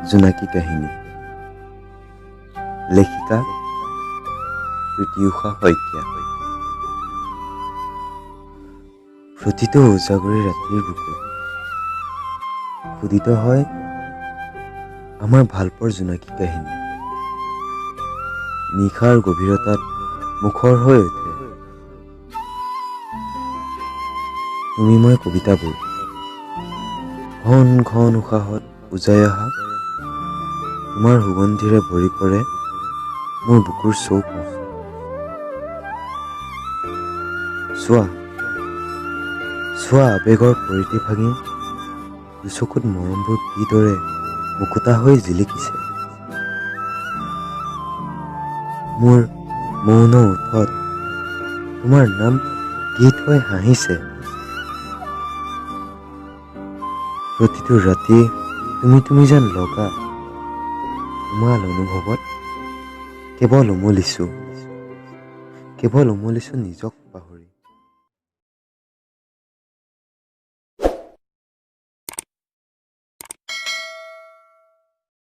জোনাকী কাহিনী। লেখিকা প্ৰীতিউষা শইকীয়া। প্ৰতিটো উজাগৰী ৰাতিৰ বুকুত খোদিত হয় আমাৰ ভালপোৱাৰ জোনাকী কাহিনী। নিশাৰ গভীৰতাত মুখৰ হৈ উঠে তুমি মই কবিতাবোৰ। ঘন ঘন উশাহত উজাই অহা তোমাৰ সুগন্ধিৰে ভৰি পৰে মোৰ বুকুৰ চৌপাশ। চোৱা চোৱা, আৱেগৰ পৰিধি ভাঙি দুচকুত মৰমবোৰ কিদৰে মুকুতা হৈ জিলিকিছে। মোৰ মৌন ওঁঠত তোমাৰ নাম গীত হৈ হাঁহিছে। প্ৰতিটো ৰাতি তুমি তুমি যেন লগা উমাল অনুভৱত কেৱল উমলিছো, কেৱল উমলিছো নিজক পাহৰি।